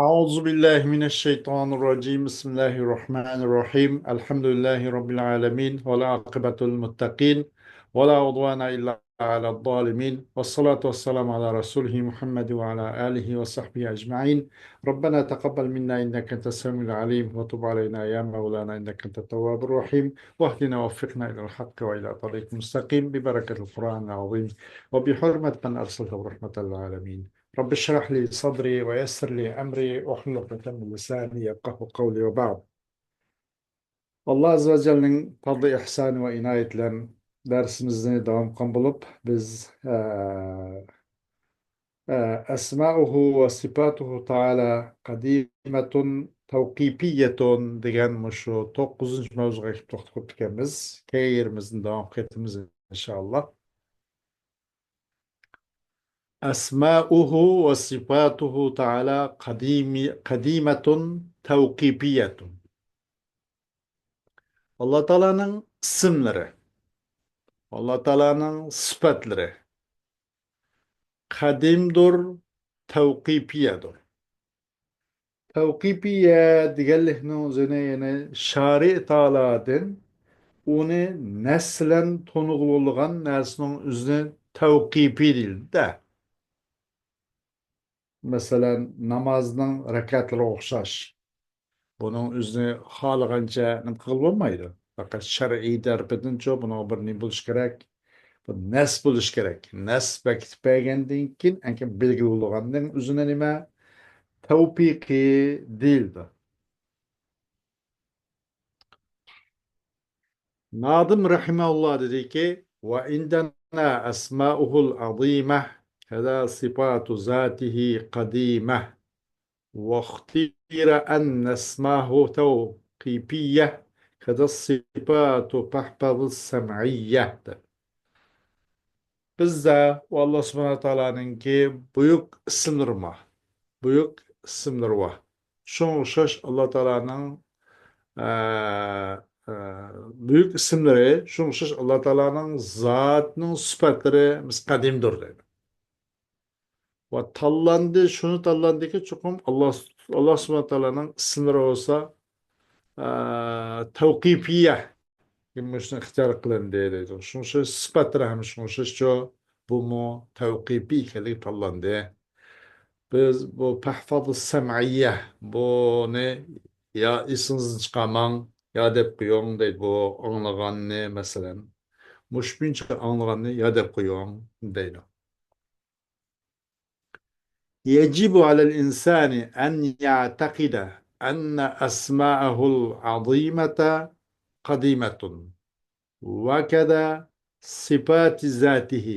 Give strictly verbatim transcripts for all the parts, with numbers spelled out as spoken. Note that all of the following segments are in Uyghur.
أعوذ بالله من الشيطان الرجيم. بسم الله الرحمن الرحيم. الحمد لله رب العالمين، والعاقبة للمتقين، ولا عدوان إلا على الظالمين، والصلاة والسلام على رسوله محمد وعلى آله وصحبه أجمعين. ربنا تقبل منا إنك أنت السميع العليم، وتب علينا يا مولانا إنك أنت التواب الرحيم، واهدنا ووفقنا إلى الحق وإلى طريق مستقيم ببركة القرآن العظيم وبحرمة من أرسلته رحمة للعالمين. رب اشرح لي صدري ويسر لي أمري واحلل عقدة من لساني يفقهوا قولي وبعد. ئاللا ئەززە ۋە جەللىنىڭ پەزلى، ئېھسانى ۋە ئىنايىتى بىلەن دەرسىمىزنى داۋام قىلغان بولۇپ، بىز، ئە، ئە، «أسماؤه وصفاته تعالى قديمة توقيفية» دېگەن مۇشۇ توققۇزىنچى مەۋزۇغا كېلىپ توختاپ قېلىپتىكەنمىز. كېيىن يېرىمىزنى داۋام قىلىۋېتىمىز، ئىنشائاللا. «أسماؤه وصفاته تعالى قديم-، قديمة توقيفية». ئاللا تائالانىڭ ئىسىملىرى، ئاللا تائالانىڭ سۈپەتلىرى قەدىمدۇر، تەۋقىپىيەدۇر. تەۋقىپىيە دېگەنلىكنىڭ ئۆزىنى، يەنى شارى تائالادىن ئۇنى نەس بىلەن تونۇغىلى بولىدىغان نەرسىنىڭ ئۆزىنى تەۋقىپى دېيىلدى-دە. مەسىلەن، نامازنىڭ رەكەتلىرىگە ئوخشاش. بۇنىڭ ئۆزىنى خالىغانچە نېمە قىلغىلى بولمايدۇ. پەقەت شەرئىي تەرىپىدىنچۇ بۇنىڭغا بىر نېمە بولۇشى كېرەك؟ بىر نەس بولۇشى كېرەك. نەس بېكىتىپ بەرگەندىن كېيىن، ئەنكىن بەلگىلى بولغاندىن ئۆزىنى نېمە؟ تەۋپىقى دېيىلىدۇ. نادىم رەھىمەھۇللا دېدىكى، «وعندنا أسماؤه العظيمة كذا صفات ذاته قديمة، واختير أن نسماه توقيفية كذا الصفات فاحفظ السمعية» دەپ. بىزدە ئۇ ئاللا سۇبھانەھۇ تائالانىڭكى بۈيۈك ئىسىملىرى بار. بۈيۈك ئىسىملىرى بار. شۇڭا ئوخشاش ئاللا تائالانىڭ، ئە، ئە، بۈيۈك ئىسىملىرى، شۇڭا ئوخشاش ئاللا تائالانىڭ زاتىنىڭ سۈپەتلىرى بىز قەدىمدۇر دەيدۇ. ۋە تاللاندى، شۇنى تاللاندىكى، چوقۇم ئاللا، ئاللا سۇبھانەھۇ تائالانىڭ ئىسىملىرى بولسا، ئە، تەۋقىپىيە، مۇشۇنى ئىختىيار قىلىندى دەيدۇ. شۇڭا ئوخشاش سۈپەتلىرى ھەم شۇڭا ئوخشاشچۇ، بۇمۇ تەۋقىپىي ئىكەنلىكى تاللاندى. بىز بۇ پەھفازۇ سەمئىيە، بۇنى يا ئېسىڭىزدىن چىقارماڭ، يا دەپ قويۇڭ دەيدۇ. بۇ ئاڭلىغاننى، مەسىلەن، مۇشۇ بويىچە ئاڭلىغاننى يا دەپ قويۇڭ دەيدۇ. يجب على الإنسان أن يعتقد أن أسماءه العظيمة قديمة، وكذا صفات ذاته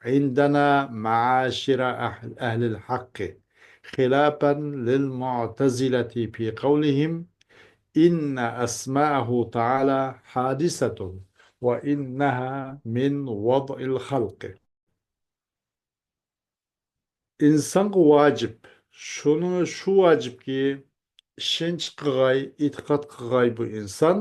عندنا معاشر أهل، أهل الحق، خلافا للمعتزلة في قولهم إن أسماءه تعالى حادثة وإنها من وضع الخلق. ئىنسانغا ۋاجىپ، شۇنى، شۇ ۋاجىپكى، ئىشەنچ قىلغاي، ئېتىقاد قىلغاي بۇ ئىنسان،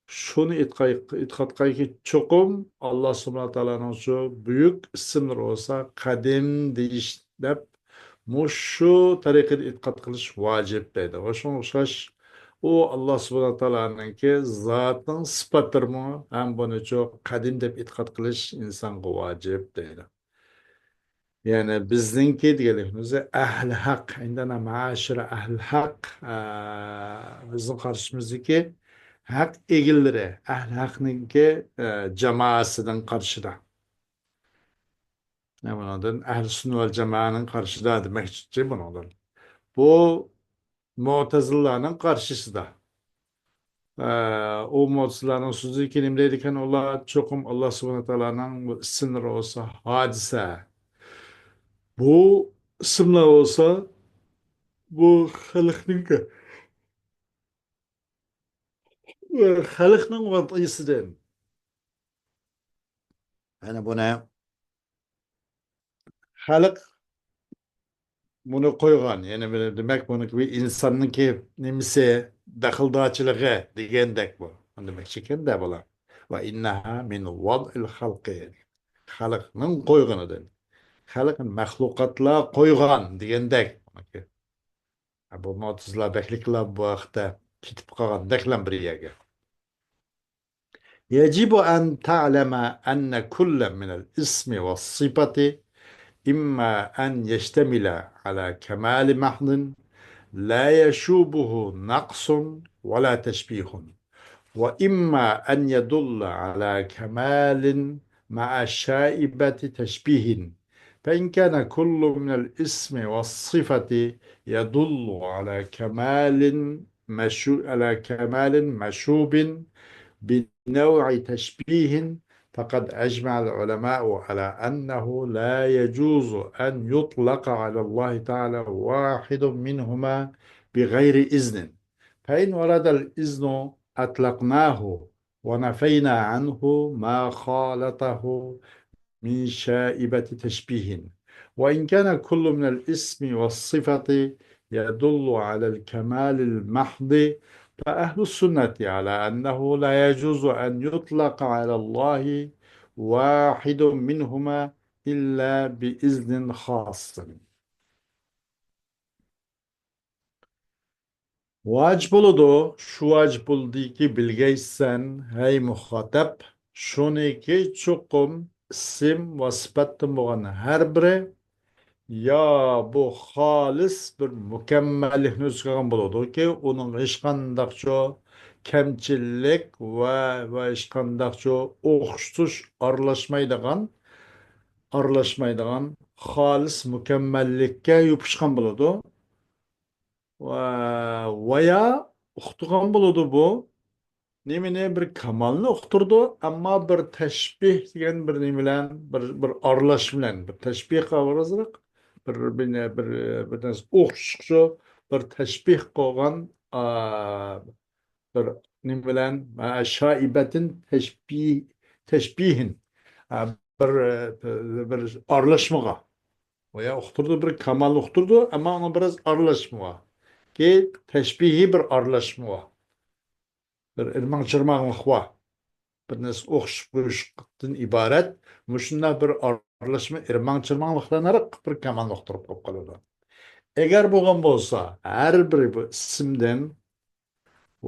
شۇنى ئېتىقاي-، ئېتىقاد قىلغايكى، چوقۇم ئاللا سۇبھانەھۇ تائالانىڭ شۇ بۈيۈك ئىسىملىرى بولسا قەدىم دېيىش دەپ، مۇشۇ تەرىقىدە ئېتىقاد قىلىش ۋاجىپ دەيدۇ. ۋە شۇڭا ئوخشاش، ئۇ ئاللا سۇبھانەھۇ تائالانىڭكى زاتىنىڭ سۈپەتلىرىمۇ ھەم بۇنىچۇ قەدىم دەپ ئېتىقاد قىلىش ئىنسانغا ۋاجىپ دەيدۇ. يەنى بىزنىڭكى دېگەنلىكىمىز ئەھلى ھەق، عندنا معاشر أهل الحق، ئە، بىزنىڭ قارىشىمىزدىكى ھەق ئىگىلىرى، ئەھلى ھەقنىڭكى، ئە، جامائەسىنىڭ قارىشىدا. يەنى بۇنىڭدىن ئەھلى سۈننە ۋەل جامائەنىڭ قارىشىدا دېمەكچى بۇنىڭدىن. بۇ مۇئتەزىلىلەرنىڭ قارشىسىدا. ئە، ئۇ مۇئتەزىلىلەرنىڭ سۆزىدىكى نېمە دەيدىكەن ئۇلار؟ چوقۇم ئاللا سۇبھانەھۇ تائالانىڭ بۇ ئىسىملىرى بولسا ھادىسە. بۇ ئىسىملار بولسا، بۇ خەلقنىڭكى، خەلقنىڭ ۋەزىيىتىدىن. يەنى بۇنى خەلق بۇنى قويغان، يەنى بىر، دېمەك، بۇنىڭكى بىر ئىنساننىڭكى نېمىسى، دەخلىدارچىلىقى دېگەندەك بۇ. دېمەكچىكەن-دە بۇلار. وإنها من وضع الخلق. خەلقنىڭ قويغىنىدىن. خەلق، مەخلۇقاتلار قويغان دېگەندەك. بۇ مۇئتەزىلە بەكلىكلا بۇ ھەقتە كېتىپ قالغاندەكلا بىر يەرگە. يجب أن تعلم أن كل من الاسم والصفة إما أن يشتمل على كمال محض لا يشوبه نقص ولا تشبيه، وإما أن يدل على كمال مع شائبة تشبيه، فإن كان كل من الاسم والصفة يدل على كمال مشو-، على كمال مشوب بنوع تشبيه، فقد أجمع العلماء على أنه لا يجوز أن يطلق على الله تعالى واحد منهما بغير إذن، فإن ورد الإذن أطلقناه ونفينا عنه ما خالطه من شائبة تشبيه، وإن كان كل من الاسم والصفة يدل على الكمال المحض، فأهل السنة على أنه لا يجوز أن يطلق على الله واحد منهما إلا بإذن خاص. ۋاجىپ بولىدۇ، شۇ ۋاجىپ بولىدۇكى، بىلگەيسەن، ھەي مۇخاتەپ، شۇنىكى چوقۇم ئىسىم ۋە سۈپەتتىن بولغان ھەر بىرى يا بۇ خالىس بىر مۇكەممەللىكنى ئۆز ئىچىگە ئالغان بولىدۇكى، ئۇنىڭغا ھېچقانداقچۇ كەمچىللىك ۋە، ۋە ھېچقانداقچۇ ئوخشىتىش ئارىلاشمايدىغان، ئارىلاشمايدىغان خالىس مۇكەممەللىككە يوپۇشقان بولىدۇ. ۋە، ۋە يا ئۇقتۇرغان بولىدۇ بۇ. نېمىنى؟ بىر كامالنى ئۇقتۇرىدۇ، ئەمما بىر تەشبىھ دېگەن بىر نېمە بىلەن، بىر، بىر ئارىلاشما بىلەن، بىر تەشبىھ قىلىۋاتىدۇ، بىر، بىر، بىر، بىر نەرسە ئوخشىشىشقا، بىر تەشبىھ قىلغان، ئا، بىر نېمە بىلەن، ئا، شائىبەتىن تەشبىھ، تەشبىھىن. ئا، بىر، بىر ئارىلاشمىغا. ۋە يا ئۇقتۇرىدۇ، بىر كامال ئۇقتۇرىدۇ، ئەمما ئۇنىڭ بىراز ئارىلاشمىغا. كى تەشبىھى بىر ئارىلاشمىغا. بىر ئىرماڭ-چىرماڭلىق بار. بىر نەرسە ئوخشىتىپ قويۇشتىن ئىبارەت. مۇشۇنداق بىر ئارىلاشما ئىرماڭ-چىرماڭلىقلارنى ھەر بىر كامالنى ئۇقتۇرۇپ قويۇپ قالىدۇ. ئەگەر بولغان بولسا، ھەر بىرى بۇ ئىسىمدىن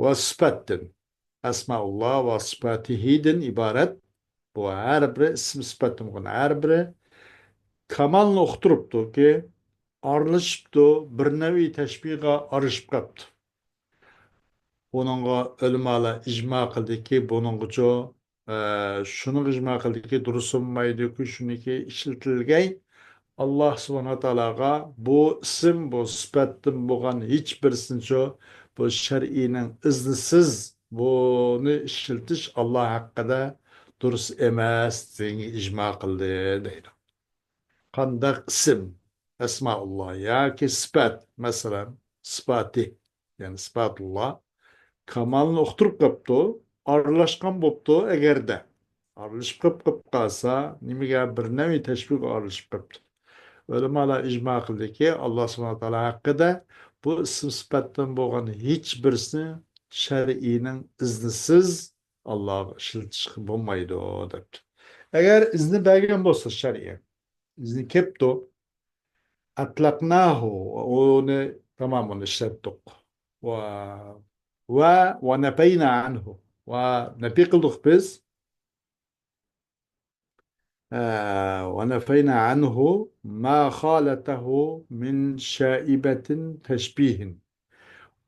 ۋە سۈپەتتىن، ئەسمائۇللا ۋە سۈپەتىھىدىن ئىبارەت. بۇ ھەر بىرى ئىسىم سۈپەتتىن بولغان ھەر بىرى كامالنى ئۇقتۇرۇپتۇكى، ئارىلىشىپتۇ، بىر نەۋى تەشبىھغا ئارىلىشىپ قاپتۇ. بۇنىڭغا ئۆلىمالار ئىجما قىلدىكى، بۇنىڭغىچۇ، ئە، شۇنىڭغا ئىجما قىلدىكى، دۇرۇس بولمايدۇكى، شۇنىكى ئىشلىتىلگەي. ئاللا سۇبھانەھۇ ۋە تائالاغا بۇ ئىسىم، بۇ سۈپەتتىن بولغان ھېچ بىرسىنىچۇ، بۇ شەرئىينىڭ ئىزنىسىز بۇنى ئىشلىتىش ئاللا ھەققىدە دۇرۇس ئەمەس دېگەنگە ئىجما قىلدى دەيدۇ. قانداق ئىسىم، ئەسمائۇللا ياكى سۈپەت، مەسىلەن، سۈپاتى، يەنى سۈپەتۇللا، كامالنى ئۇقتۇرۇپ قاپتۇ، ئارىلاشقان بوپتۇ، ئەگەردە ئارىلىشىپ قېلىپ، قېلىپ قالسا، نېمىگە؟ بىر نەۋى تەشبىھگە ئارىلىشىپ قاپتۇ. ئۆلىمالار ئىجما قىلدىكى، ئاللا سۇبھانەھۇ ۋە تائالا ھەققىدە بۇ ئىسىم سۈپەتتىن بولغان ھېچ بىرسىنى شەرئىينىڭ ئىزنىسىز ئاللاغا ئىشلىتىشكە بولمايدۇ، دەپتۇ. ئەگەر ئىزنى بەرگەن بولسا شەرئىي، ئىزنى كەپتۇ، ئەتلەقناھۇ، ئۇنى، تامام، ئۇنى ئىشلەتتۇق. ۋە، ۋە، ۋە نەپەينا ئەنھۇ، ۋە نەپى قىلدۇق بىز. ئە، ۋە نەپەينا ئەنھۇ ما خالەتەھۇ مىن شائىبەتىن تەشبىھىن.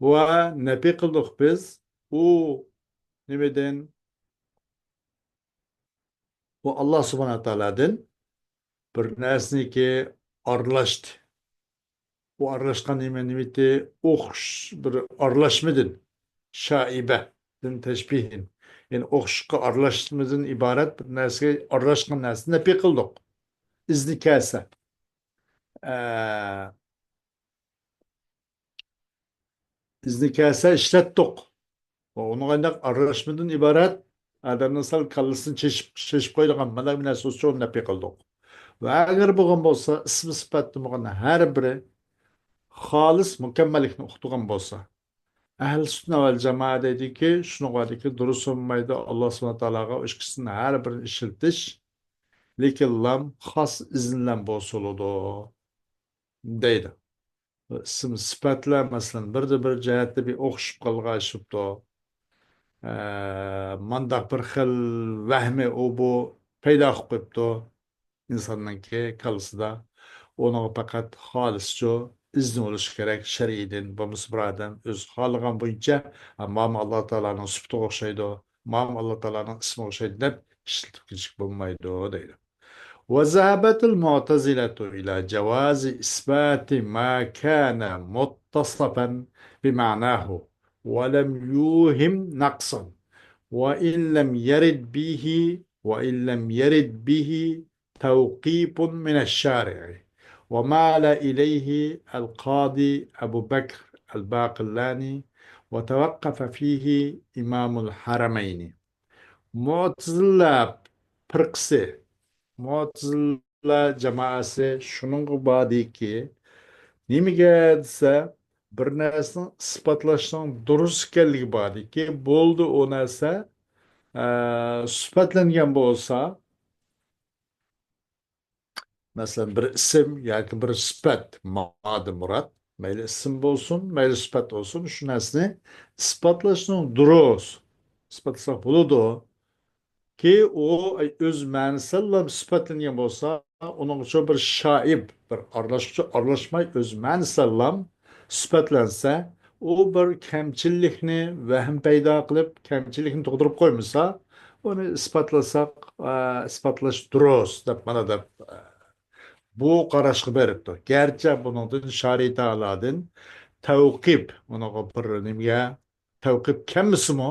ۋە نەپى قىلدۇق بىز ئۇ نېمىدىن؟ ئۇ ئاللا سۇبھانەھۇ ۋە تائالادىن بىر نەرسىنىكى ئارىلاشتى. ئۇ ئارىلاشقان نېمە، نېمىتى؟ ئوخش-، بىر ئارىلاشمىدىن، شائىبەدىن تەشبىھىن. يەنى ئوخشىشقا ئارىلاشمىدىن ئىبارەت بىر نەرسىگە ئارىلاشقان نەرسىنى نەپى قىلدۇق. ئىزنى كەلسە. ئە، ئىزنى كەلسە ئىشلەتتۇق. ئۇنىڭغا ئانداق ئارىلاشمىدىن ئىبارەت ئادەمنىڭ سەل كاللىسىنى چېشىپ، چېشىپ قويىدىغان مانا بىر نەرسە ئۈچۈن نەپى قىلدۇق. ۋە ئەگەر بولغان بولسا، ئىسمى سۈپەتتە بولغان ھەر بىرى خالىس مۇكەممەللىكنى ئۇقتۇرغان بولسا، ئەھلى سۈننە ۋەل جامائە دەيدۇكى، شۇنىڭغا دەيدۇكى، دۇرۇس بولمايدۇ، ئاللا سۇبھانەھۇ ۋە تائالاغا ئۇ ئىككىسىنى ھەر بىرىنى ئىشلىتىش، لېكىنلا خاس ئىزىن بىلەن بولسا بولىدۇ، دەيدۇ. ئىسىم سۈپەتلەر، مەسىلەن، بىردە بىر جەھەتتە بىر ئوخشىشىپ قالغان ئىش بوپتۇ. ئە، مانداق بىر خىل ۋەھمى ئۇ بۇ پەيدا قىلىپ قويۇپتۇ ئىنساننىڭكى كاللىسىدا. ئۇنىڭغا پەقەت خالىسچۇ ئىزنى بولۇشى كېرەك شەرئىي دىن. بولمىسا بىر ئادەم ئۆزى خالىغان بويىچە، ھە، مانا ئاللا تائالانىڭ سۈپىتىگە ئوخشايدۇ، مانا ئاللا تائالانىڭ ئىسمىگە ئوخشايدۇ دەپ ئىشلىتىپ كېتىشكە بولمايدۇ دەيدۇ. وذهبت المعتزلة إلى جواز إثبات ما كان متصفا بمعناه ولم يوهم نقصا، وإن لم يرد به، وإن لم يرد به توقيف من الشارع، ومال إليه القاضي أبو بكر الباقلاني، وتوقف فيه إمام الحرمين. مۇئتەزىلە پىرقىسى، مۇئتەزىلە جامائەسى شۇنىڭغا باردىكى، نېمىگە دېسە، بىر نەرسىنىڭ ئىسپاتلاشنىڭ دۇرۇس ئىكەنلىكى باردىكى، بولدى ئۇ نەرسە، ئە، سۈپەتلەنگەن بولسا، مەسىلەن، بىر ئىسىم ياكى بىر سۈپەت، مادى مۇراد، مەيلى ئىسىم بولسۇن، مەيلى سۈپەت بولسۇن، شۇ نەرسىنى ئىسپاتلاشنىڭ دۇرۇس، ئىسپاتلىساق بولىدۇ. كى، ئۇ ئۆز مەنىسىدىنلا سۈپەتلەنگەن بولسا، ئۇنىڭغىچۇ بىر شائىب، بىر ئارىلاشقۇچى ئارىلاشماي، ئۆز مەنىسىدىنلا سۈپەتلەنسە، ئۇ بىر كەمچىللىكنى، ۋەھىم پەيدا قىلىپ، كەمچىللىكنى تۇغدۇرۇپ قويمىسا، ئۇنى ئىسپاتلىساق، ئە، ئىسپاتلاش دۇرۇس دەپ، مانا دەپ، ئە، بۇ قاراشقا بېرىپتۇ. گەرچە بۇنىڭدىن شارى تائالادىن تەۋقىپ، ئۇنىڭغا بىر نېمىگە تەۋقىپ كەلمىسىمۇ،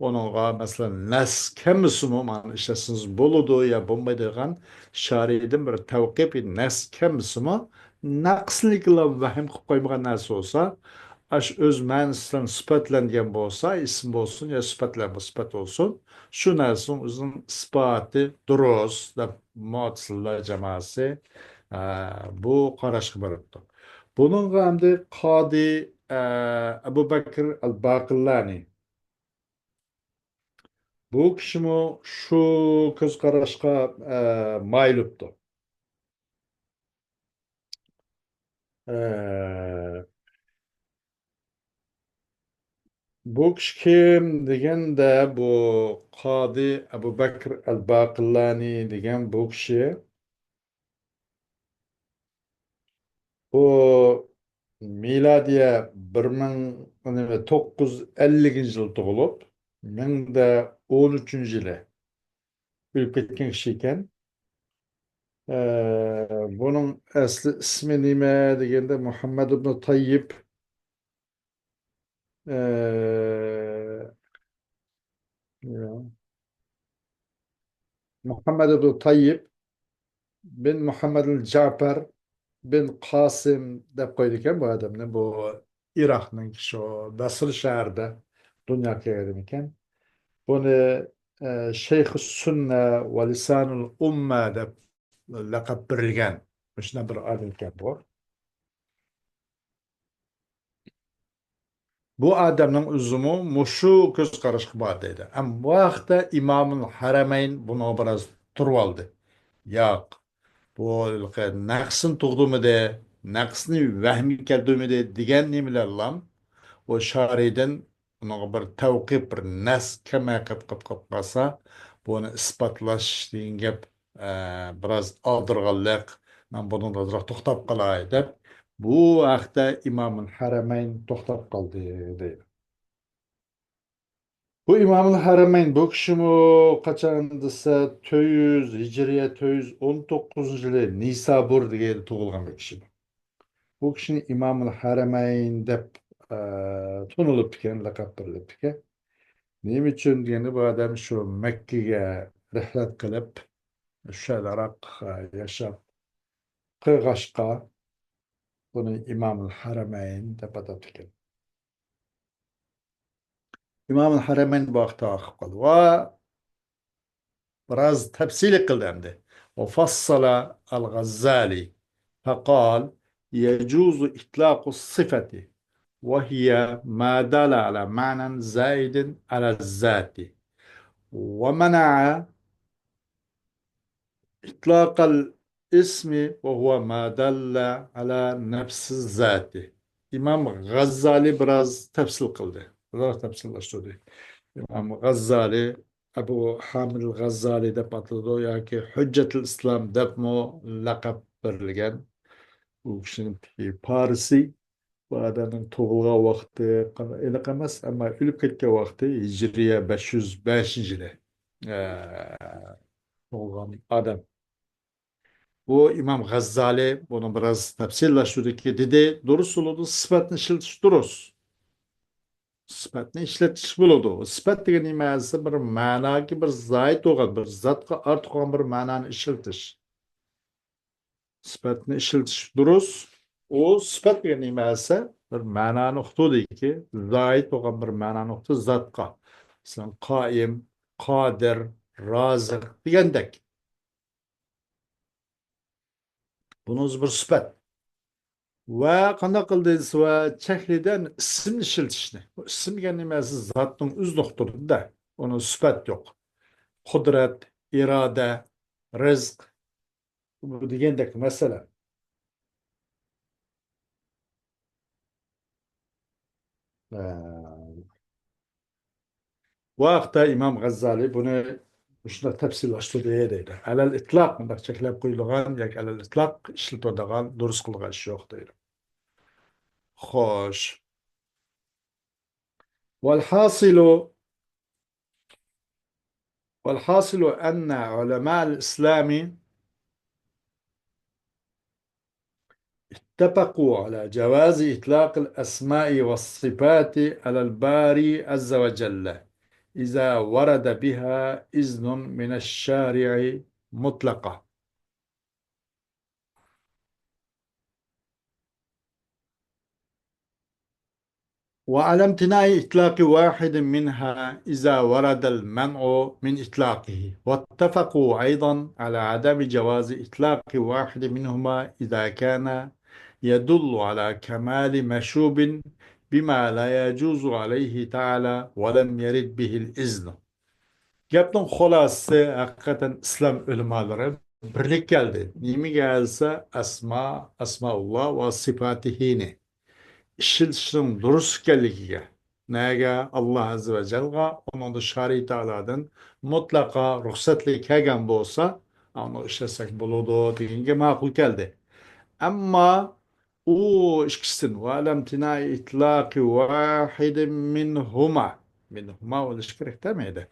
ئۇنىڭغا، مەسىلەن، نەس كەلمىسىمۇ، مانا ئىشلەتسىڭىز بولىدۇ يا بولمايدۇ دېگەن شارىدىن بىر تەۋقىپ، نەس كەلمىسىمۇ، نەقسىنىكىلا ۋەھىم قىلىپ قويمىغان نەرسە بولسا، ئاشۇ ئۆز مەنىسى بىلەن سۈپەتلەنگەن بولسا، ئىسىم بولسۇن يا سۈپەتلەنمە سۈپەت بولسۇن، شۇ نەرسىنىڭ ئۆزىنىڭ ئىسپاتى دۇرۇس دەپ مۇئتەزىلە جامائەسى، ئە، بۇ قاراشقا بېرىپتۇ. بۇنىڭغا ئەمدى قادى، ئە، ئەبۇ بەكرى ئەل باقىلانى، بۇ كىشىمۇ شۇ كۆز قاراشقا، ئە، مايىلىپتۇ. ئە، بۇ كىشى كىم دېگەندە، بۇ قادى ئەبۇ بەكرى ئەل باقىلانى دېگەن بۇ كىشى، بۇ مىلادىيە بىر مىڭ، نېمە، توققۇز يۈز ئەللىكىنچى يىل تۇغۇلۇپ، مىڭ دە ئون ئۈچىنچى يىلى ئۆلۈپ كەتكەن كىشى ئىكەن. ئە، بۇنىڭ ئەسلى ئىسمى نېمە دېگەندە، مۇھەممەد ئىبنى تەييىب، ئە، يا. مۇھەممەد ئىبنى تەييىب بىن مۇھەممەد جەپەر بىن قاسىم دەپ قويىدىكەن بۇ ئادەمنى. بۇ ئىراقنىڭ شۇ بەسرە شەھىرىدە دۇنياغا كەلگەن ئىكەن. بۇنى، ئە، شەيخۇ سۈننە ۋە لىسانۇل ئۇممە دەپ لەقەم بېرىلگەن مۇشۇنداق بىر ئادەم ئىكەن بۇ. بۇ ئادەمنىڭ ئۆزىمۇ مۇشۇ كۆز قاراشقا بار دەيدۇ. ئەمما بۇ ھەقتە ئىمامۇل ھەرەمەين بۇنىڭغا بىراز تۇرۇۋالدى. ياق، بۇ ھېلىقى نەقسىنى تۇغدۇرمىدى، نەقسىنى ۋەھىمگە كەلتۈرمىدى دېگەن نېمىلەرلام، ئۇ شارىدىن ئۇنىڭغا بىر تەۋقىپ، بىر نەس كەم ھەقىقەت قىلىپ قالسا، بۇنى ئىسپاتلاش دېگەن گەپ، ئە، بىراز ئالدىرىغانلىق، مەن بۇنىڭدا ئازراق توختاپ قالاي دەپ، بۇ ھەقتە ئىمامۇل ھەرەمەين توختاپ قالدى دەيدۇ. بۇ ئىمامۇل ھەرەمەين بۇ كىشىمۇ قاچان دېسە، تۆت يۈز، ھىجرىيە تۆت يۈز ئون توققۇزىنچى يىلى نىسابۇر دېگەن يەردە تۇغۇلغان بىر كىشى. بۇ كىشىنى ئىمامۇل ھەرەمەين دەپ، ئە، تونۇلۇپتىكەن، لەقەم بېرىلىپتىكەن. نېمە ئۈچۈن دېگەندە، بۇ ئادەم شۇ مەككىگە رىھلەت قىلىپ، شۇ يەردە ئاراق، ئە، ياشاپ قىلغاچقا، بۇنى ئىمامۇل ھەرەمەين دەپ ئاتاپتىكەن. ئىمامۇل ھەرەمەين بۇ ھەقتە ئاخىپ قالدى. ۋە بىراز تەپسىلىي قىلدى ئەمدى. وفصل الغزالي فقال: يجوز إطلاق الصفة وهي ما دل على معنى زائد على الذات، ومنع إطلاق ال الاسم وهو ما دل على نفس الذات. ئىمام غەززالى بىراز تەپسىل قىلدى. بىراز تەپسىللاشتۇردى. ئىمام غەززالى، ئەبۇ ھامىد غەززالى دەپ ئاتىلىدۇ ياكى ھۆججەتۇل ئىسلام دەپمۇ لەقەپ بېرىلگەن. ئۇ كىشىنىڭ پارسى، بۇ ئادەمنىڭ تۇغۇلغان ۋاقتى ئېنىق ئەمەس، ئەمما ئۆلۈپ كەتكەن ۋاقتى ھىجرىيە بەش يۈز بەشىنچى يىلى، ئە، تۇغۇلغان ئادەم. بۇ ئىمام غەززالى بۇنى بىراز تەپسىللاشتۇردىكى، دېدى، دۇرۇس بولىدۇ، سۈپەتنى ئىشلىتىش دۇرۇس. سۈپەتنى ئىشلىتىش بولىدۇ. سۈپەت دېگەن نېمە دېسە، بىر مەناگە، بىر زايىد بولغان، بىر زاتقا ئارتۇق بولغان بىر مەنانى ئىشلىتىش. سۈپەتنى ئىشلىتىش دۇرۇس. ئۇ سۈپەت دېگەن نېمە دېسە، بىر مەنانى ئۇقتۇردىكى، زايىد بولغان بىر مەنانى ئۇقتۇردى زاتقا. مەسىلەن، قائىم، قادىر، رازىق دېگەندەك. بۇنىڭ ئۆزى بىر سۈپەت. ۋە قانداق قىلدى دېسە، ۋە چەكلىدى ئىسىمنى ئىشلىتىشنى. بۇ ئىسىم دېگەن نېمە دېسە، زاتنىڭ ئۆزىنى ئۇقتۇرىدۇ-دە. ئۇنىڭ سۈپەت يوق. قۇدرەت، ئىرادە، رىزق، بۇ دېگەندەك مەسىلە. ئە، بۇ ھەقتە ئىمام غەززالى بۇنى مۇشۇنداق تەپسىللاشتۇردى دەيدۇ. ئەلەل ئىتلاق، مۇنداق چەكلەپ قويۇلغان ياكى ئەلەل ئىتلاق ئىشلىتىلىدىغان، دۇرۇس قىلىدىغان ئىش يوق دەيدۇ. خوش. والحاصل، والحاصل أن علماء الإسلام اتفقوا على جواز إطلاق الأسماء والصفات على الباري عز وجل إذا ورد بها إذن من الشارع مطلقا. وعلى امتناع إطلاق واحد منها إذا ورد المنع من إطلاقه، واتفقوا أيضا على عدم جواز إطلاق واحد منهما إذا كان يدل على كمال مشوب بما لا يجوز عليه تعالى ولم يرد به الإذن. گەپنىڭ خۇلاسىسى، ھەقىقەتەن ئىسلام ئۆلىمالىرى بىرلىك كەلدى. نېمىگە دېسە، ئەسما، ئەسمائۇللا ۋە سىپاتىھىنى ئىشلىتىشنىڭ دۇرۇس ئىكەنلىكىگە. نەگە؟ ئاللا ئەززە ۋە جەلغا، ئۇنىڭدا شارىئى تائالادىن مۇتلەقا رۇخسەتلىك كەلگەن بولسا، ئۇنى ئىشلەتسەك بولىدۇ دېگەنگە ماقۇل كەلدى. ئەمما ئۇ ئىككىسىدىن، وعلى امتناع إطلاق واحد منهما، مىنھۇما بولۇشى كېرەك دەمەيدۇ.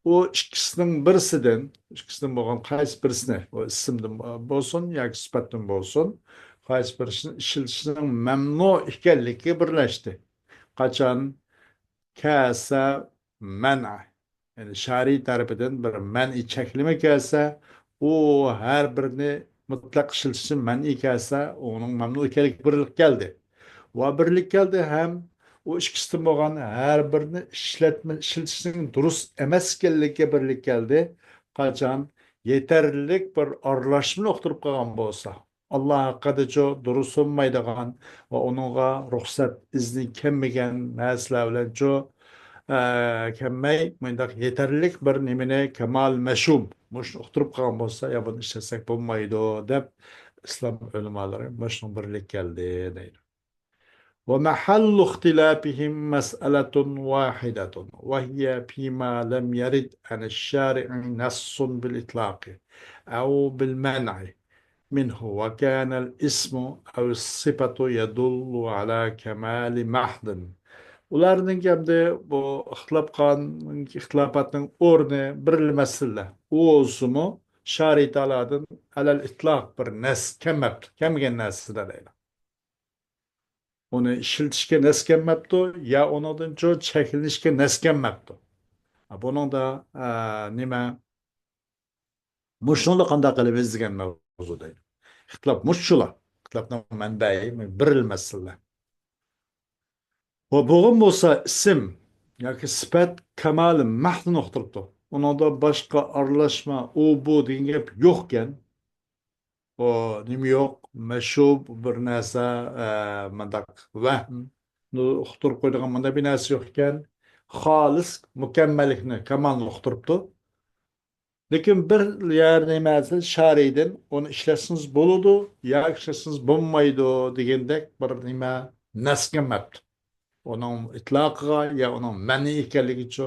ئۇ ئىككىسىنىڭ بىرسىدىن، ئىككىسىدىن بولغان قايسى بىرسىنى، ئۇ ئىسىمدىن بولسۇن ياكى سۈپەتتىن بولسۇن، قايسى بىرسىنى ئىشلىتىشنىڭ مەمنۇ ئىكەنلىكى بىرلەشتى. قاچان؟ كەلسە مەنئ، يەنى شارىئى تەرىپىدىن بىر مەنئى چەكلىمە كەلسە، ئۇ ھەر بىرىنى مۇتلەق ئىشلىتىشتىن مەنئى كەلسە، ئۇنىڭ مەمنۇ ئىكەنلىكى بىرلىك كەلدى. ۋە بىرلىك كەلدى ھەم ئۇ ئىككىسىدىن بولغان ھەر بىرىنى ئىشلەتمە، ئىشلىتىشنىڭ دۇرۇس ئەمەس ئىكەنلىكىگە بىرلىك كەلدى. قاچان؟ يېتەرلىك بىر ئارىلاشمىنى ئۇقتۇرۇپ قالغان بولسا. ئاللا ھەققىدىچۇ دۇرۇس بولمايدىغان ۋە ئۇنىڭغا رۇخسەت، ئىزنى كەلمىگەن نەرسىلەر بىلەنچۇ، ئە، كەلمەي، مۇنداق يېتەرلىك بىر نېمىنى، كامال مەشۇب، مۇشۇنى ئۇقتۇرۇپ قالغان بولسا، يا بۇنى ئىشلەتسەك بولمايدۇ، دەپ ئىسلام ئۆلىمالىرى مۇشۇنىڭ بىرلىك كەلدى، دەيدۇ. ومحل اختلافهم مسألة واحدة، وهي فيما لم يرد عن الشارع نص بالإطلاق أو بالمنع منه، وكان الاسم أو الصفة يدل على كمال محض. ئۇلارنىڭ ئەمدى بۇ ئىختىلاپ قىلغان، ئىختىلاپاتنىڭ ئورنى بىرلا مەسىلە. ئۇ بولسىمۇ، شارىئى تائالادىن ئەلەل ئىتلاق بىر نەس كەلمەپتۇ، كەلمىگەن نەرسىدە دەيدۇ. ئۇنى ئىشلىتىشكە نەس كەلمەپتۇ، يا ئۇنىڭدىنچۇ چەكلىنىشكە نەس كەلمەپتۇ. بۇنىڭدا، ئە، نېمە؟ مۇشۇنى قانداق قىلىمىز دېگەن مەۋزۇ دەيدۇ. ئىختىلاپ مۇشۇلا. ئىختىلاپنىڭ مەنبەيى بىرلا مەسىلە. ۋە بولغان بولسا ئىسىم ياكى سۈپەت كامالى مەھدىنى ئۇقتۇرۇپتۇ. ئۇنىڭدا باشقا ئارىلاشما، ئۇ، بۇ دېگەن گەپ يوقكەن. ئۇ نېمە يوق؟ مەشۇب بىر نەرسە، ئە، مۇنداق ۋەھمنى ئۇقتۇرۇپ قويىدىغان مۇنداق بىر نەرسە يوق ئىكەن. خالىس مۇكەممەللىكنى، كامالنى ئۇقتۇرۇپتۇ. لېكىن بىر يەر نېمە شارىدىن ئۇنى ئىشلەتسىڭىز بولىدۇ ياكى ئىشلەتسىڭىز بولمايدۇ دېگەندەك بىر نېمە نەس كەلمەپتۇ. ئۇنىڭ ئىتلاقىغا يا ئۇنىڭ مەنئى ئىكەنلىكىچۇ،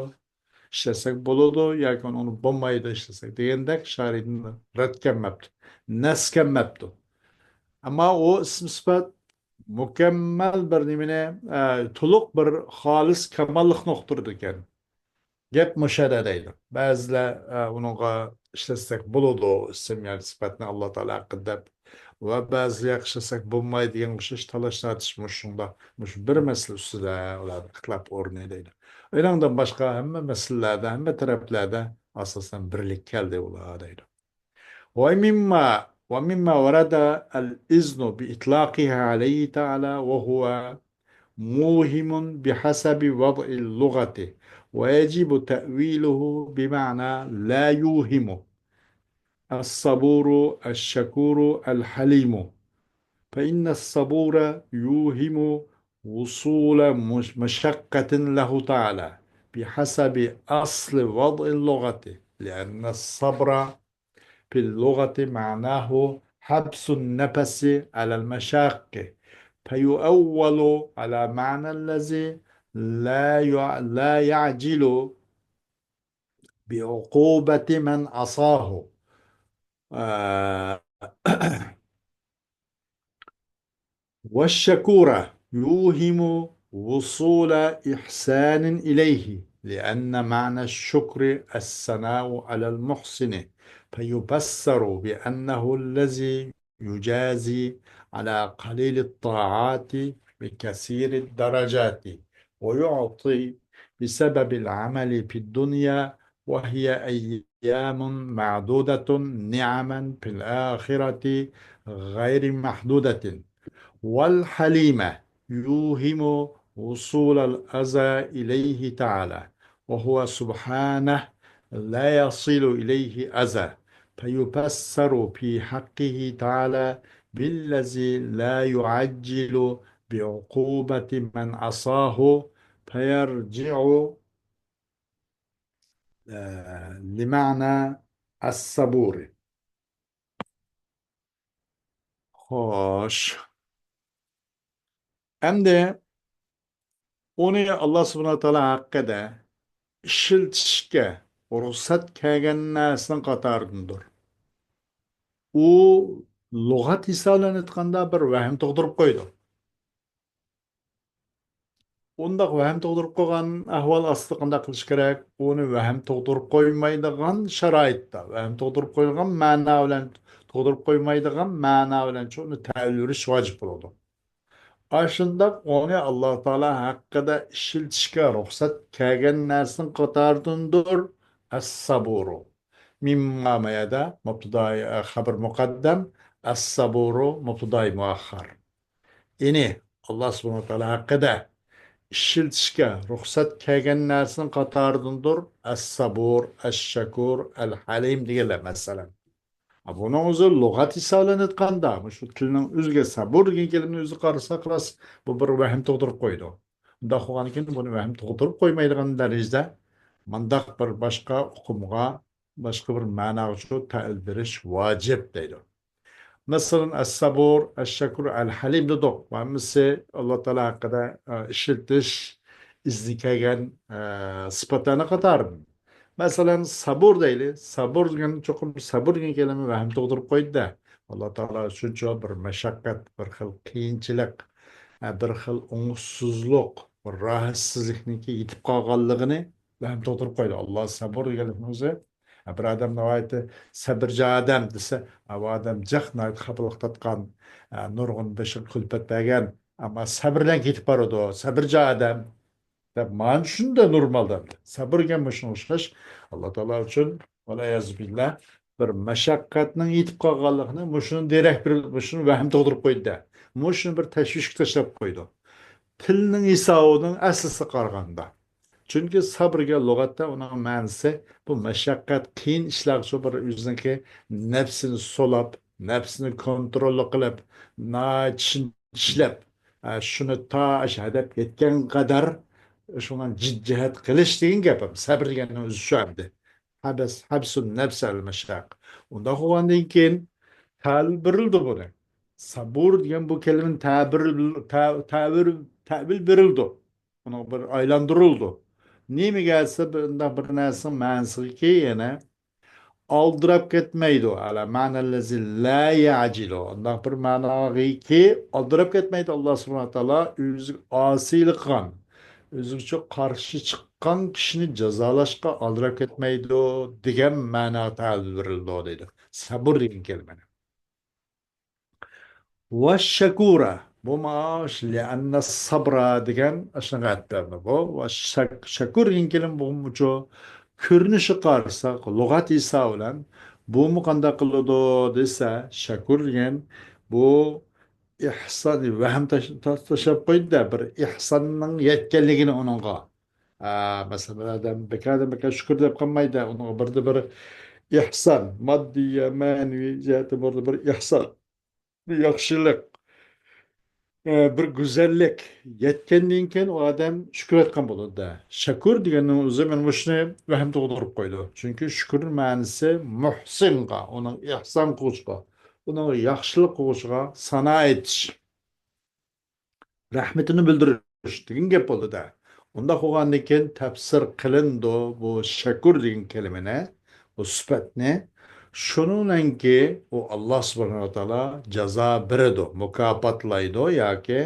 ئىشلەتسەك بولىدۇ ياكى ئۇنى بولمايدۇ ئىشلەتسەك دېگەندەك شارىدىن رەت كەلمەپتۇ، نەس كەلمەپتۇ. ئەمما ئۇ ئىسىم سۈپەت مۇكەممەل بىر نېمىنى، ئە، تولۇق بىر خالىس كاماللىقنى ئۇقتۇرىدىكەن. گەپ مۇشۇ يەردە دەيدۇ. بەزىلەر، ئە، ئۇنىڭغا ئىشلەتسەك بولىدۇ، ئىسىم ياكى سۈپەتنى ئاللا تائالا ھەققىدە دەپ، ۋە بەزىلەر ئىشلەتسەك بولمايدۇ دېگەن ئوخشاش تالاش تارتىش مۇشۇنداق، مۇشۇ بىر مەسىلە ئۈستىدە ئۇلاردا ئىختىلاپ ئورنى دەيدۇ. ئۇنىڭدىن باشقا ھەممە مەسىلىلەردە، ھەممە تەرەپلەردە ئاساسەن بىرلىك كەلدى ئۇلار دەيدۇ. ومما، ومما ورد الإذن بإطلاقها عليه تعالى وهو موهم بحسب وضع اللغة، ويجب تأويله بمعنى لا يوهم: الصبور، الشكور، الحليم. فإن الصبور يوهم وصول مش-، مشقة له تعالى بحسب أصل وضع اللغة، لأن الصبر في اللغة معناه حبس النفس على المشاق، فيؤول على معنى الذي لا يع-، لا يعجل بعقوبة من عصاه. آه، والشكور يوهم وصول إحسان إليه، لأن معنى الشكر الثناء على المحسن، فيبصر بأنه الذي يجازي على قليل الطاعات بكثير الدرجات، ويعطي بسبب العمل في الدنيا، وهي أيام معدودة، نعما في الآخرة غير محدودة. والحليم يوهم وصول الأذى إليه تعالى، وهو سبحانه لا يصل إليه أذى، فيبصر في حقه تعالى بالذي لا يعجل بعقوبة من عصاه، فيرجع، آه، لمعنى الصبور. خوش. ئەمدى ئۇنى ئاللا سۇبھانەھۇ ۋە تائالا ھەققىدە ئىشلىتىشكە رۇخسەت كەلگەن نەرسىنىڭ قاتارىدىندۇر. ئۇ لۇغەت ھېسابى بىلەن ئېيتقاندا بىر ۋەھىم تۇغدۇرۇپ قويىدۇ. ئۇنداق ۋەھىم تۇغدۇرۇپ قويغان ئەھۋال ئاستىدا قانداق قىلىش كېرەك؟ ئۇنى ۋەھىم تۇغدۇرۇپ قويمايدىغان شارائىتتا، ۋەھىم تۇغدۇرۇپ قويىدىغان مەنا بىلەن، تۇغدۇرۇپ قويمايدىغان مەنا بىلەن شۇنى تەۋىل بېرىش ۋاجىپ بولىدۇ. ئاشۇنداق ئۇنى ئاللا تائالا ھەققىدە ئىشلىتىشكە رۇخسەت كەلگەن نەرسىنىڭ قاتارىدىندۇر ئەس-سابۇرۇ. مىمما مايەدە مۇبتىدا، خەبەر مۇقەددەم، ئەس-سابۇرۇ مۇبتىدا مۇئەخخەر. يەنى، ئاللا سۇبھانەھۇ ۋە تائالا ھەققىدە ئىشلىتىشكە رۇخسەت كەلگەن نەرسىنىڭ قاتارىدىندۇر ئەس-سابۇر، ئەش-شەكۇر، ئەل-ھەلىم دېگەنلەر، مەسىلەن. ھە، بۇنىڭ ئۆزى لۇغەت ھېسابى بىلەن ئېيتقاندا، مۇشۇ تىلنىڭ ئۆزىگە سابۇر دېگەن كەلىمىنى ئۆزى قارىساق، راست، بۇ بىر ۋەھىم تۇغدۇرۇپ قويىدۇ. ئۇنداق بولغاندىكىن، بۇنى ۋەھىم تۇغدۇرۇپ قويمايدىغان دەرىجىدە مۇنداق بىر باشقا ئۇقۇمغا، باشقا بىر مەناغىچۇ تەئۋىل بېرىش ۋاجىپ دەيدۇ. مەسىلەن، ئەس-سابۇر، ئەش-شەكۇر، ئەل-ھەلىم دېدۇق. بۇ ھەممىسى ئاللا تائالا ھەققىدە، ئە، ئىشلىتىش ئىزنى كەلگەن، ئە، سۈپەتلەرنىڭ قاتارىدىن. مەسىلەن، سابۇر دەيلى. سابۇر دېگەن، چوقۇم سابۇر دېگەن كەلىمە ۋەھىم تۇغدۇرۇپ قويدى-دە. ئاللا تائالا شۇنچە بىر مەشەققەت، بىر خىل قىيىنچىلىق، ئە، بىر خىل ئوڭۇشسىزلىق، بىر راھەتسىزلىكنىڭكى يېتىپ قالغانلىقىنى ۋەھىم تۇغدۇرۇپ قويدى. ئاللا سابۇر دېگەنلىكنىڭ ئۆزى، ئە، بىر ئادەم ناھايىتى سەبرىچان ئادەم دېسە، ئە، بۇ ئادەم جىق ناھايىتى خاپىلىق تارتقان، ئە، نۇرغۇن بېشىغا كۈلپەت بەرگەن، ئەمما سەبرىلەن كېتىپ بارىدۇ، سەبرىچان ئادەم. دەپ، مانا شۇنداق نورمال دەمدى. سەبرگە مۇشۇنىڭغا ئوخشاش، ئاللا تائالا ئۈچۈن، ۋەلئىيازۇ بىللا، بىر مەشەققەتنىڭ يېتىپ قالغانلىقىنى مۇشۇنى دېرەك بېرىپ، مۇشۇنى ۋەھىم تۇغدۇرۇپ قويدى-دە. مۇشۇنى بىر تەشۋىشكە تاشلاپ قويدى. تىلنىڭ ھېسابىنىڭ ئەسلىسىگە قارىغاندا. چۈنكى سەبرگە لۇغەتتە ئۇنىڭ مەنىسى بۇ مەشەققەت، قىيىن ئىشلارغىچۇ بىر ئۆزىنىڭكى نەپسىنى سولاپ، نەپسىنى كونترول قىلىپ، ناھايىتى چىشلەپ، ئە، شۇنى تا ئاشۇ ھەدەپكە يەتكەن قەدەر شۇنىڭ جىددىيەت قىلىش دېگەن گەپ. سەبر دېگەننىڭ ئۆزى شۇ ئەمدى. ھەبس، ھەبسۇن نەفس ئەلەل مەشەققە. ئۇنداق بولغاندىن كېيىن تەۋىل بېرىلىدۇ بۇنى. سەبۇر دېگەن بۇ كەلىمىنى تەبىر، تە-، تەۋىر، تەۋىل بېرىلىدۇ. ئۇنىڭ بىر ئايلاندۇرۇلىدۇ. نېمىگە دېسە، بۇنداق بىر نەرسىنىڭ مەنىسىكى يەنە ئالدىراپ كەتمەيدۇ. ئەلە مەنەللەزى لا يەجىلۇ. ئۇنداق بىر مەناغىكى ئالدىراپ كەتمەيدۇ. ئاللا سۇبھانەھۇ ۋە تائالا ئۆزىگە ئاسىيلىق قىلغان، ئۆزىگە قارشى چىققان كىشىنى جازالاشقا ئالدىراپ كەتمەيدۇ دېگەن مەناغا تەۋىل بېرىلىدۇ دەيدۇ. سەبۇر دېگەن كەلىمىنى. ۋەششەكۇرە. بۇ ماش لىئەننە سەبرە دېگەن ئاشۇنىڭغا ئەتىپ بەردى بۇ. ۋە شەك-، شەكۇر دېگەن كەلىمە بولغىنىچۇ كۆرۈنۈشى قارىساق، لۇغەت ھېسابى بىلەن بۇمۇ قانداق قىلىدۇ دېسە، شەكۇر دېگەن بۇ ئېھسان، ۋەھىم تاش-، تاش-، تاشلاپ قويدى-دە، بىر ئېھساننىڭ يەتكەنلىكىنى ئۇنىڭغا. ئا، مەسىلەن، بىر ئادەم بىكاردىن بىكار شۈكۈر دەپ قالمايدۇ. ئۇنىڭغا بىردە بىر ئېھسان، ماددىي يا مەنىۋى جەھەتتىن بىردە بىر ئېھسان، بىر ياخشىلىق، ئە، بىر گۈزەللىك يەتكەندىن كېيىن ئۇ ئادەم شۈكۈر ئېيتقان بولىدۇ-دە. شەكۇر دېگەننىڭ ئۆزى مانا مۇشۇنى ۋەھىم تۇغدۇرۇپ قويىدۇ. چۈنكى شۈكۈرنىڭ مەنىسى مۇھسىنغا، ئۇنىڭ ئېھسان قىلغۇچىغا، ئۇنىڭ ياخشىلىق قىلغۇچىغا سانا ئېيتىش. رەھمىتىنى بىلدۈرۈش دېگەن گەپ بولدى-دە. ئۇنداق بولغاندىن كېيىن تەپسىر قىلىنىدۇ بۇ شەكۇر دېگەن كەلىمىنى، بۇ سۈپەتنى. شۇنىڭ بىلەنكى ئۇ ئاللا سۇبھانەھۇ ۋە تائالا جازا بېرىدۇ، مۇكاپاتلايدۇ ياكى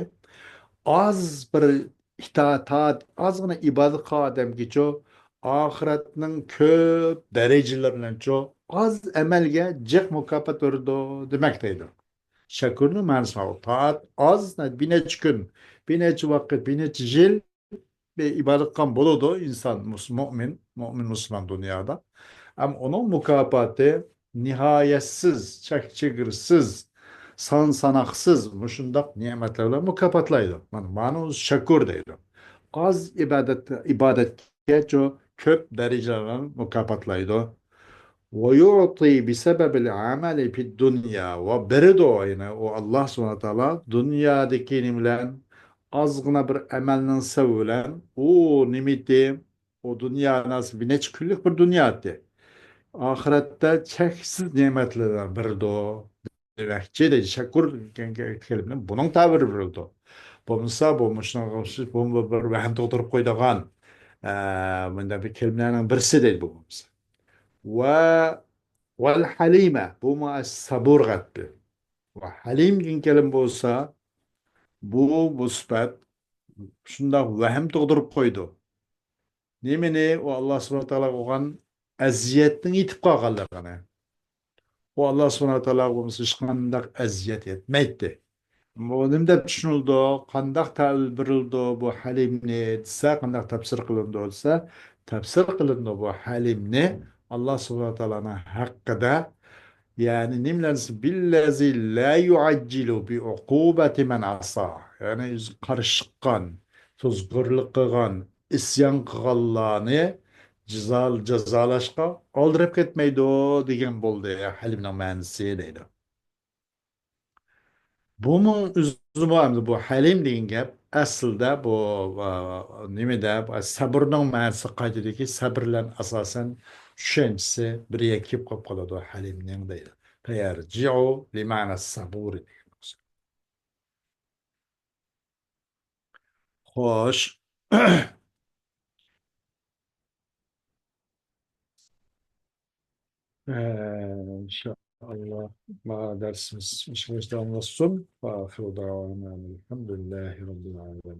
ئاز بىر ئىتائەت، ئازغىنا ئىبادەت قىلغان ئادەمگىچۇ ئاخىرەتنىڭ كۆپ دەرىجىلىرى بىلەنچۇ ئاز ئەمەلگە جىق مۇكاپات بېرىدۇ دېمەك دەيدۇ. شەكۇرنىڭ مەنىسى ماۋۇ. تائەت ئاز، بىر نەچچە كۈن، بىر نەچچە ۋاقىت، بىر نەچچە يىل بىر ئىبادەت قىلغان بولىدۇ ئىنسان، مۇس-، مۆمىن، مۆمىن مۇسۇلمان دۇنيادا. ئەمما ئۇنىڭ مۇكاپاتى نىھايەتسىز، چەك-چېگرىسىز، سان-ساناقسىز مۇشۇنداق نېمەتلەر بىلەن مۇكاپاتلايدۇ. مانا، مانا ئۇ شەكۇر دەيدۇ. ئاز ئىبادەت، ئىبادەتكە چو-، كۆپ دەرىجىلەر بىلەن مۇكاپاتلايدۇ. ويعطي بسبب العمل في الدنيا، ۋە بېرىدۇ، يەنى ئۇ ئاللا سۇبھانەھۇ ۋە تائالا دۇنيادىكى نېمە بىلەن، ئازغىنا بىر ئەمەلنىڭ سەۋەبى بىلەن ئۇ نېمىتى، ئۇ دۇنيا نەرسە بىر نەچچە كۈنلۈك بىر دۇنيا ئىدى. ئاخىرەتتە چەكسىز نېمەتلەر بېرىدۇ دېمەكچى دەيدۇ. شەكۇر دېگەن كەلىمىنى بۇنىڭ تەبىرى بېرىلىدۇ. بولمىسا بۇ مۇشۇنىڭغا ئوخشاش، بۇمۇ بىر ۋەھىم تۇغدۇرۇپ قويىدىغان، ئە، مۇنداق بىر كەلىمىلەرنىڭ بىرسى دەيدۇ بۇ بولمىسا. ۋە، ۋەل ھەلىمە، بۇمۇ سەبۇرغا ئەتىپى. ۋە ھەلىم دېگەن كەلىمە بولسا، بۇ، بۇ سۈپەت شۇنداق ۋەھىم تۇغدۇرۇپ قويىدۇ. نېمىنى؟ ئۇ ئاللا سۇبھانەھۇ ۋە تائالا بولغان ئەزىيەتنىڭ يېتىپ قالغانلىقىنى. ئۇ ئاللا سۇبھانەھۇ ۋە تائالا بولمىسا ھېچقانداق ئەزىيەت يەتمەيتتى. بۇ نېمە دەپ چۈشىنىلىدۇ؟ قانداق تەۋىل بېرىلىدۇ بۇ ھەلىمنى دېسە، قانداق تەپسىر قىلىنىدۇ دېسە، تەپسىر قىلىنىدۇ بۇ ھەلىمنى ئاللا سۇبھانەھۇ ۋە تائالانىڭ ھەققىدە، يەنى نېمىلەرنى دېسە، بىللەزى لا يعجل بعقوبة من عصى. يەنى ئۆزى قارشى چىققان، توزغۇرلۇق قىلغان، ئىسيان قىلغانلارنى جازا-، جازالاشقا ئالدىراپ كەتمەيدۇ دېگەن بولدى، ھەلىمنىڭ مەنىسى دەيدۇ. بۇمۇ ئۆزىمۇ ئەمدى بۇ ھەلىم دېگەن گەپ ئەسلىدە بۇ، ئا، نېمىدە، بۇ سەبرنىڭ مەنىسى قايتىدىكى سەبر بىلەن ئاساسەن چۈشەنچىسى بىر يەككە كېلىپ قالىدۇ ھەلىمنىڭ دەيدۇ. فيرجع لمعنى الصبور دېگەن. خوش. ئىنشائاللا، ما دەرسىمىز مۇشۇ داۋاملاشسۇن. وآخر دعوانا الحمد لله رب العالمين.